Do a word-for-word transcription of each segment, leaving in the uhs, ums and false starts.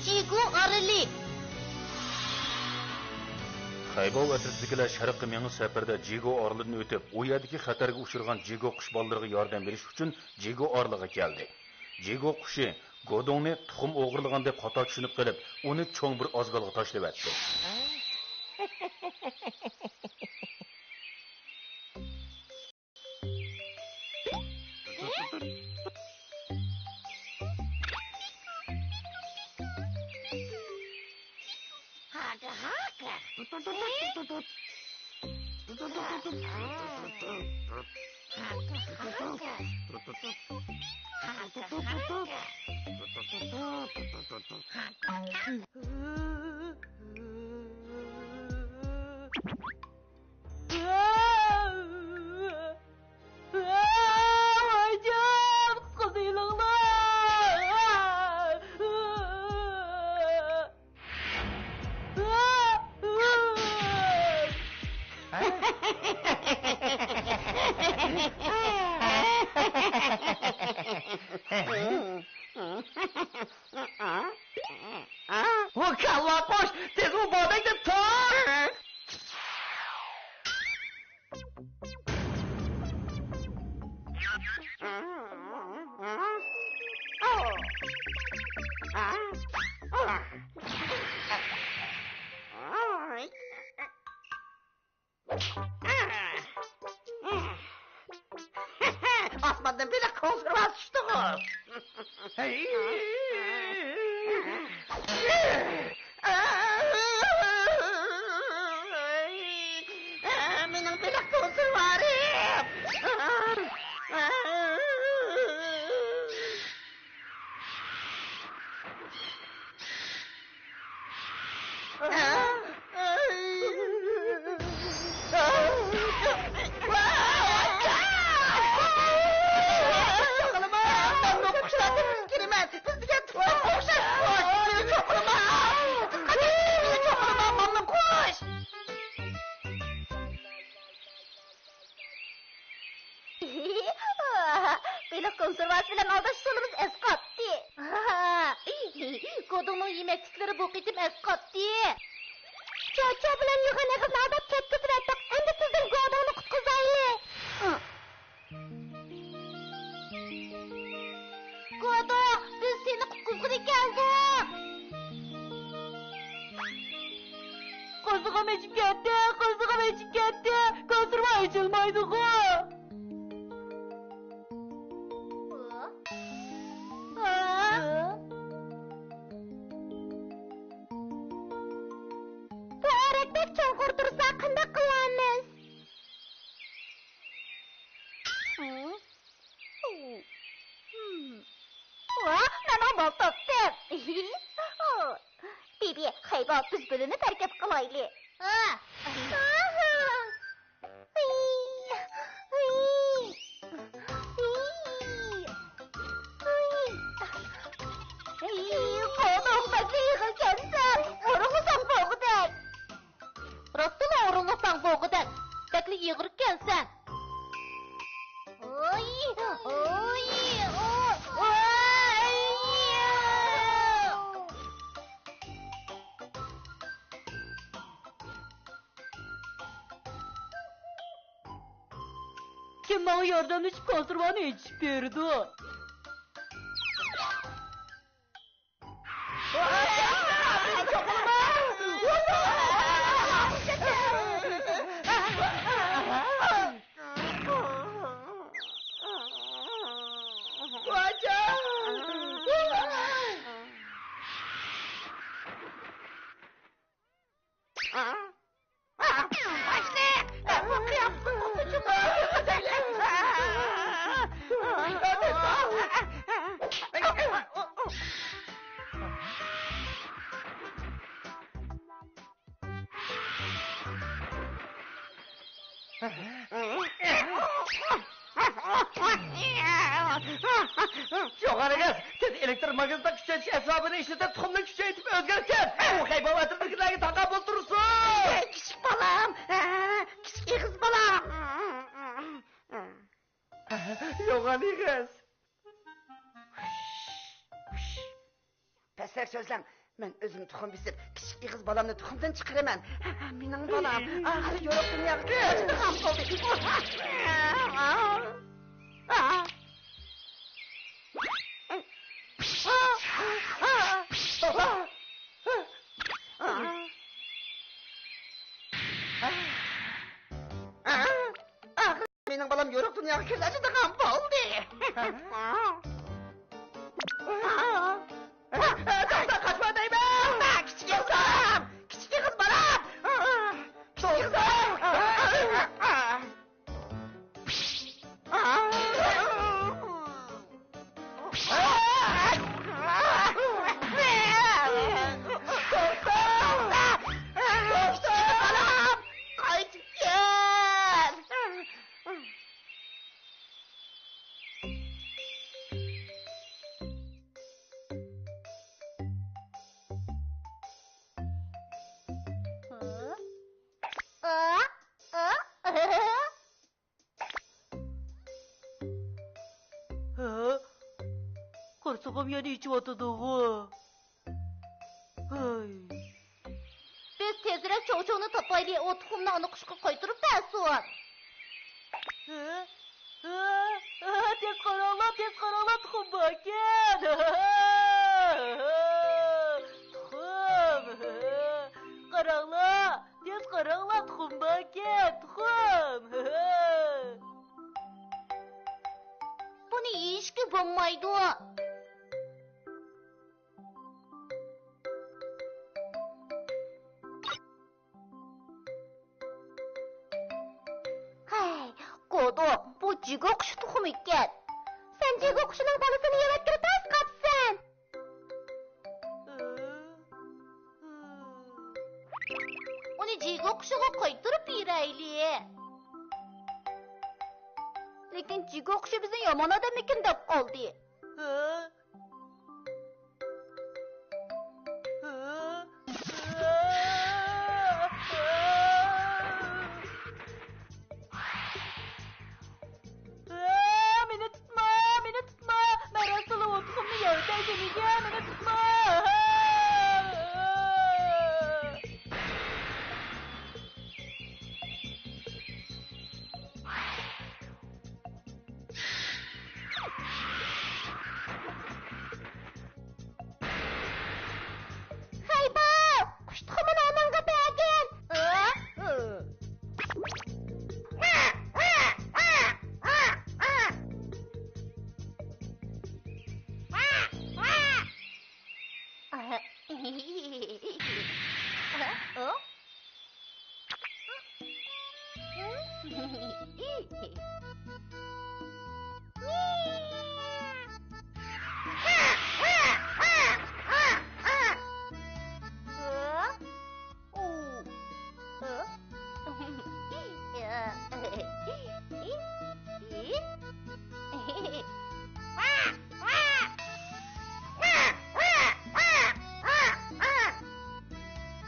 جىگو ئارىلى. خەيباۋ ئەترىتىدىكىلەر شەرققە مېڭىش سەپىرىدە جىگو ئارىلىدىن ئۆتۈپ، ئۇ يەردىكى خەتەرگە ئۇچرىغان جىگو قۇش بالىلىرىغا ياردەم بېرىش ئۈچۈن جىگو ئارىلىغا كەلدى. جىگو قۇشى گودۇڭنى تۇخۇم ئوغرىلىغان دەپ خاتا چۈشىنىپ قېلىپ، ئۇنى چوڭ بىر ئازگالغا تاشلىۋەتتى. ۋايجان، قىزىلىڭلار! ۋۇ كاللا قۇش، تېز ئۇ بادەكنى تۇت! ئاسماندىن بېلىق كونسېرۋاسى چۈشتىغۇ. مېنىڭ بېلىق كونسېرۋارىم. بېلىق كونسېرۋاسى بىلەن ئالداش ئۇسۇلىمىز ئەسقاتتى. گودۇڭنىڭ يېمەكلىكلىرى بۇ قېتىم ئەسقاتتى. چاچا بىلەن يوغان ئېغىزنى ئالداپ كەتكۈزۈۋەتتۇق. ئەمدى تېزدىن گودۇڭنى قۇتقۇزايلى. گودۇڭ، بىز سېنى قۇتقۇزغىلى كەلدۇق. قورسىقىم ئېچىپ كەتتى، قورسىقىم ئېچىپ كەتتى. كونسېرۋا ئېچىلمايدىغۇ. بۇ ئورەك بەك چوڭقۇر تۇرسا، قانداق قىلارمىز؟ ۋاھ، مەنمۇ مال تاپتىم. بىبى، خەيبا، بىز بۆلۈنۈپ ھەرىكەت قىلايلى. قودۇڭ، بەكلا ئېغىركەنسەن. ئورۇنلىساڭ بولغۇدەك. راستلا ئورۇنلىساڭ بولغۇدەك. بەكلا ئېغىركەنسەن. ئوي، ئوي، ئو، ئوي. كىم ماڭا ياردەملىشىپ كونسېرۋانى ئېچىشىپ بېرىدۇ؟ يوغان ئېغىز، تېز ئېلېكتر ماگنىتلىق كۈچەيتىش ئەسۋابىنى ئىشلىتىپ، تۇخۇمنى كۈچەيتىپ ئۆزگەرتكىن. ئۇ خەيباۋ ئەترىتىدىكىلەرگە تاقابىل تۇرسۇن. كىچىك بالام، كىچىك ئېغىز بالام. يوغان ئېغىز. پەسرەك سۆزلەڭ. مەن ئۆزۈم تۇخۇم بېسىپ، كىچىك ئېغىز بالامنى تۇخۇمدىن چىقىرىمەن. مېنىڭ بالام ئاخىرى يورۇق دۇنياغا كۆچىدىغان بولدى. مېنىڭ بالام يورۇق دۇنياغا كۆز ئاچىدىغان بولدى. توختا، قاچما دەيمەن! توختا، كىچىك ئېغىز بالام! كىچىك ئېغىز بالام! كىچىك ئېغىز بالام! توختا! توختا! بالام! قايتىپ كەل! ھە؟ قورسىقىم يەنە ئېچىۋاتىدىغۇ. ھەي. بىز تېزرەك چوۋچوۋنى تاپايلى، ئۇ تۇخۇمنى ئانا قۇشقا قايتۇرۇپ بەرسۇن. ھە؟ ھە؟ ھە؟ تېز قاراڭلار، تېز قاراڭلار، تۇخۇم باركەن. تۇخۇم. قاراڭلار، تېز قاراڭلار، تۇخۇم باركەن، تۇخۇم. بۇنى يېيىشكە بولمايدۇ. ھەي، گودو، بۇ جىگو قۇشى تۇخۇمى ئىكەن. سەن جىگو قۇشىنىڭ بالىسىنى يەۋەتكىلى تاس قاپسەن. ئۇنى جىگو قۇشىغا قايتۇرۇپ بېرەيلى. لېكىن جىگو قۇشى بىزنى يامان ئادەممىكىن دەپ قالدى. مېنى تۇتما، مېنى تۇتما! مەن راستلا ئۇ تۇخۇمنى يەۋېتەي دېمىگەن، مېنى تۇتما! خەيبا! قۇش تۇخۇمىنى ئاناڭغا بەرگىن!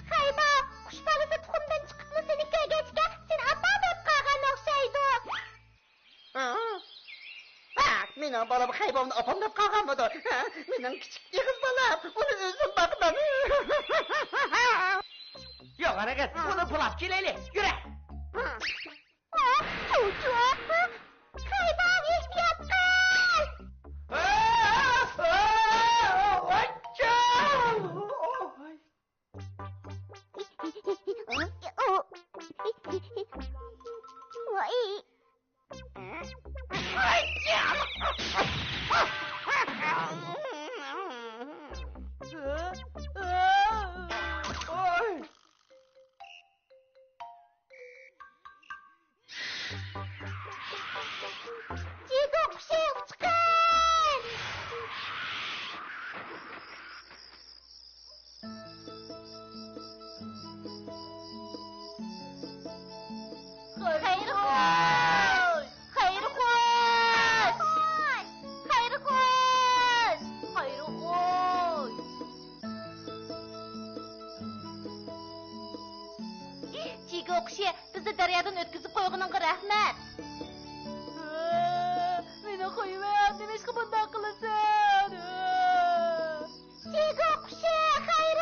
خەيبا، قۇش بالىسى تۇخۇمدىن چىقىپلا سېنى كۆرگەچكە، سېنى ئاپام دەپ قالغان ئوخشايدۇ. ھە؟ ھە، مېنىڭ بالام خەيبامنى ئاپام دەپ قالغانمىدۇ؟ ھە، مېنىڭ كىچىك ئېغىز بالام، ئۇنى ئۆزۈم باقىمەن. يوق، ھەرگىز، ئۇنى پۇلاپ كېلەيلى، يۈرە. ھە، چۇچۇ، خەيبام، ئېھتىيات قىل! ۋاي. جىگو قۇشى، ئۇچقىن! خەير خوش! خەير خوش! خەير خوش! خەير خوش! جىگو قۇشى، بىزنى دەريادىن ئۆتكۈزۈپ قويغىنىڭغا رەھمەت. مېنى قويۇۋەت، نېمىشقا بۇنداق قىلىسەن؟ جىگو قۇشى، خەير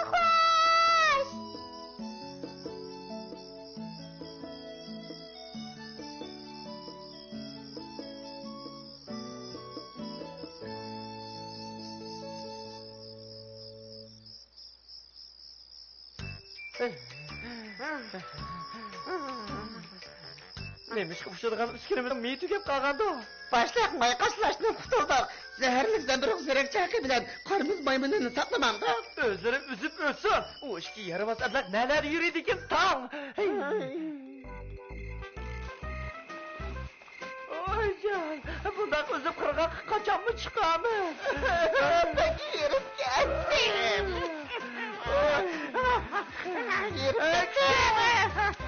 نېمىشقا ئۇچىدىغان ئۈسكۈنىمىزنىڭ مېيى تۈگەپ قالغاندۇ؟ باشلىق، مايقاس لاشتىن قۇتۇلدۇق. زەھەرلىك زەمبىرۇغ زېرەك چايىقى بىلەن قارىمۇز مايمۇنىنى ساقلىماڭدۇق. ئۆزلىرى ئۈزۈپ ئۆتسۇن. ئۇ ئىككى يارىماس ئەبلەخ نەلەردە يۈرىدىكىن تاڭ. ھەي. ئايجان، بۇنداق ئۈزۈپ قىرغاققا قاچانمۇ چىقامىز؟ بەك ھېرىپ كەتتىم. ھېرىپ كەتتىم.